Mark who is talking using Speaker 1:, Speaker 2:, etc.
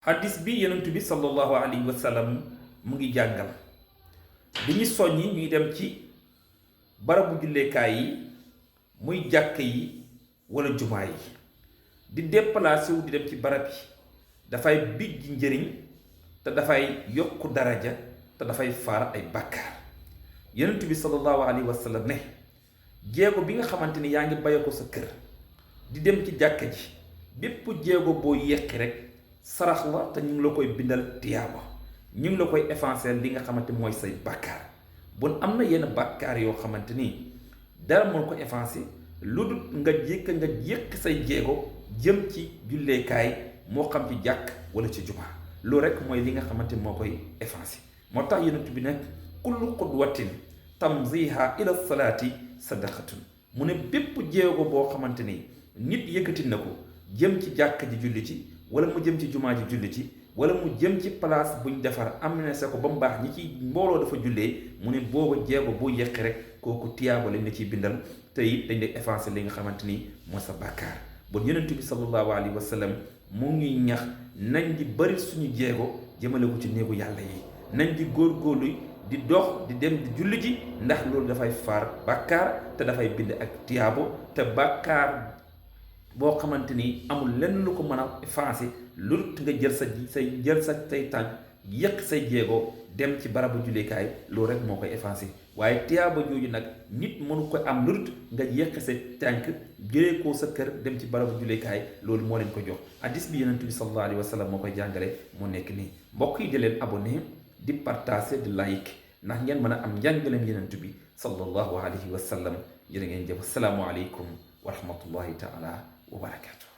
Speaker 1: hadis bi yonent bi sallallahu alayhi wa sallam mu ngi jàngal bi ñu soññi ñuy dem ci barabu julleekaay yi muy jàkk yi wala jumaa yi di déplacé wu di dem ci barab yi dafay bijj njëriñ te dafay yokk daraja te dafay faar ay bàkkaar yonent bi sallallahu alayhi wa sallam ne jéego bi nga xamante ni yaa ngi baye ko sa kër di dem ci jàkka ji bépp jéego boo yéqi rek sarax la te ñu ngi la koy bindal tiyaaba ñu ngi la koy effacer li nga xamante mooy say bàkkaar bon am na yenn bàkkaar yoo xamante ni dara moo ko effacer lu dul nga yéq say jéego jëm ci julleekaay moo xam ci jàkk wala ci jumaa loolu rek mooy li nga xamante moo koy effacer moo tax yonent bi nag kullu qudwatin tamziha ila salaati sadaqatun mu ne bépp jéego boo xamante ni nit yëkkati na ko jëm ci jàkk ji julli ci wala mu jëm ci jumaa ji julli ci wala mu jëm ci place buñ defar aménagé ko ba mu baax ñi ci mbooloo dafa jullee mu ne booba jéego boo yëqi rek kooku tiyaaba lañ la ciy bindal te it dañ lay effacer li nga xamante ni mooy sa bàkkaar bon yonent bi sallallahu alayhi wa sallam mu ngi ñax nañ di bari suñu jéego jëmale ko ci néegu yàlla yi nañ di góorgóorlu di dox di dem di julli ji ndax loolu dafay faar bàkkaar te dafay bind ak tiyaabo te bàkkaar boo xamante ni amul lenn lu ko mën a effacer lu nga jël say tànk yëq say jéego dem ci barabu jullikaay loolu rek moo koy effacer waaye tiyaaba jooju nag nit mënu ko am lu nga yëq sa tànk jëlee ko sa kër dem ci barabu jullikaay loolu moo leen ko jox hadis bi yonent bi sallallahu alayhi wa sallam moo koy jàngale moo nekk nii mbokk yi di leen abonné di partager di like ndax ngeen mën a am njàngaleem yonent bi sallallahu alayhi wa sallam jërë ngeen jëf assalaamu aleykum wa rahmatullahi taala wa barakaatu